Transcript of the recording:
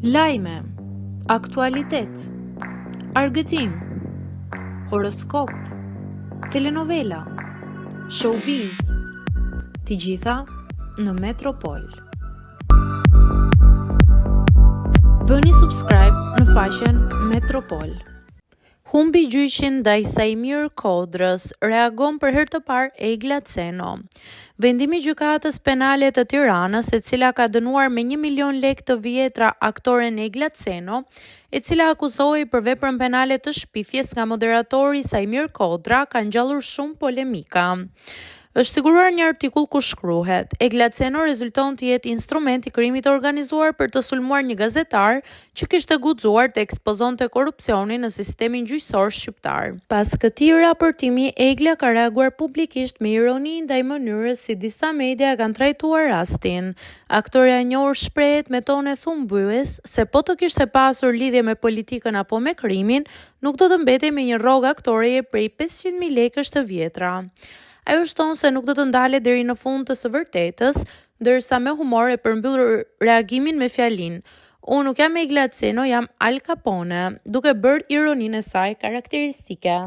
Lajme, aktualitet, argëtim, horoskop, telenovela, showbiz, të gjitha në Metropol. Bëni subscribe në faqen Metropol. Humbi gjyqin ndaj Saimir Kodrës, reagon për herë të parë Egla Ceno. Vendimi i Gjykatës Penale të Tiranës, e cila ka dënuar me 1 milion lekë të vjetra aktoren Egla Ceno, e cila akuzohej për veprën penale të shpifjes nga moderatori Saimir Kodra, ka ngjallur shumë polemika. Është siguruar një artikull ku shkruhet, Egla Ceno rezulton të jetë instrument i krimit të organizuar për të sulmuar një gazetar që kishte guxuar të ekspozonte korrupsionin në sistemin gjyqësor shqiptar. Pas këtij raportimi, Egla ka reaguar publikisht me ironi ndaj mënyrës si disa media e kanë trajtuar rastin. Aktorja e njohur shprehet me tone thumbues se po të kishte pasur lidhje me politikën apo me krimin, nuk do të mbetej me një rrogë aktoreje prej 500.000 lekësh të vjetra. Ajo shton se nuk do të ndalet deri në fund të së vërtetës, ndërsa me humor e përmbyll reagimin me fjalinë Unë nuk jam Egla Ceno, jam Al Capone, duke bërë ironinë e saj karakteristike.